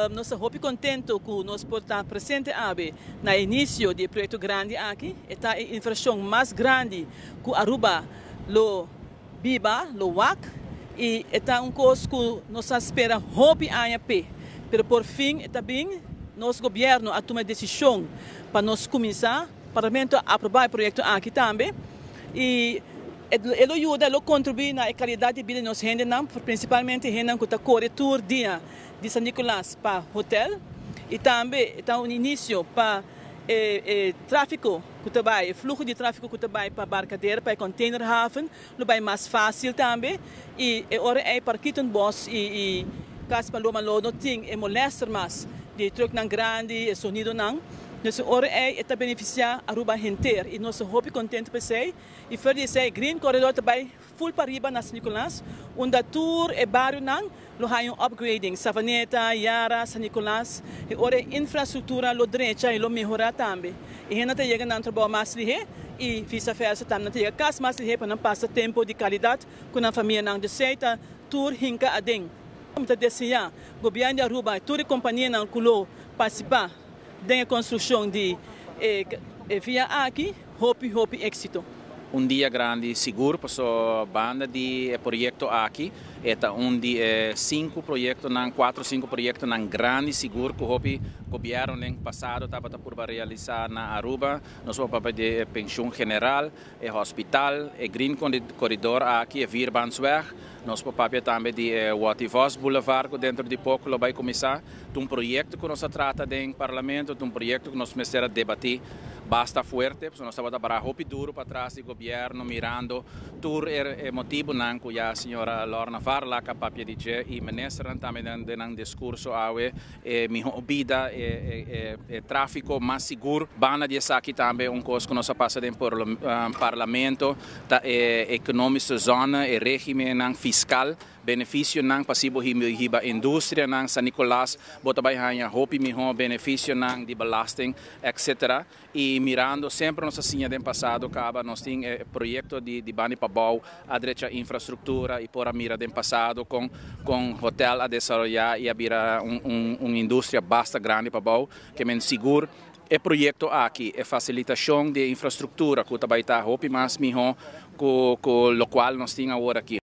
Nos ta hopi contento cu nos por ta presente awe na inicio di e proyecto grandi aki. E ta e inversion mas grandi cu Aruba lo biba, lo wak, y e ta un cos cu nos a spera hopi aña p'e. Pero por fin e ta bin, nos gobierno a tuma e decision pa nos cuminsa. Parlamento a aproba e proyecto aki tambe y e lo yuda, e lo contribui na e calidad di bida di nos hendenan, principalmente hendenan cu ta core tur dia di San Nicolas pa hotel y tambe ta un inicio pa e trafico cu ta bay, e fluho di trafico cu ta bay pa Barcadera, pa e containerhaven lo bay mas facil tambe y e ora ey Parkietenbos y Cas Paloma lo no tin e molester mas di e trucknan grandi, e sonidonan. Dus e ora ey e ta beneficia Aruba henter y nos ta hopi contento pa esey y for di esey Green Corridor ta bay full pariba na San Nicolas unda tur e barionan lo haya un upgrading, Savaneta, Yara, San Nicolas, e ora e infrastructura lo drecha y lo mehora tambe. E hende ta yega nan trabou mas lihe y vice versa tambe nan ta yega cas mas lihe pa nan pasa tempo di calidad cu nan famianan. Dus esey ta tur hinca aden. Mi ta desea Gobierno di Aruba y tur e companianan cu lo participa den e construccion di e via aki hopi hopi exito. Un dia grandi sigur paso banda di e proyecto aki e ta un di e cinco proyectonan, cuatro cinco proyectonan grandi sigur cu hopi gobierno den pasado tabata purba realisa na Aruba. Nos por papia di e pensioen general, e hospital, e green corridor aki, e vierbaansweg. Nos por papia tambe di e Watty Vos Boulevard cu dentro di poco lo bay cuminsa. Ta un proyecto cu nos a trata den Parlamento, ta un proyecto cu nos mester a debati basta fuerte, pasobra nos tabata bara hopi duro patras di gobierno mirando tur e motibonan cu ya señora Lorna Varlack a papia di dje y ministernan tambe den nan discurso awe, e miho bida, e trafico mas sigur. Banda di esaki tambe un cos cu nos a pasa den Parlamento ta e economische zone, e regimennan fiscal, beneficionan pa si bo hiba industrianan San Nicolas, bo ta bay haña hopi miho beneficionan di belasting, etc. Y mirando semper nos a siña den pasado caba nos tin e proyecto di Bani Pabou a drecha infrastructura y por a mira den pasado con hotel a desaroya y a bira un industria basta grandi pabou ke men sigur e proyecto aki e facilitacion di infrastructura cu ta bay ta hopi mas miho cu locual nos tin awor aki.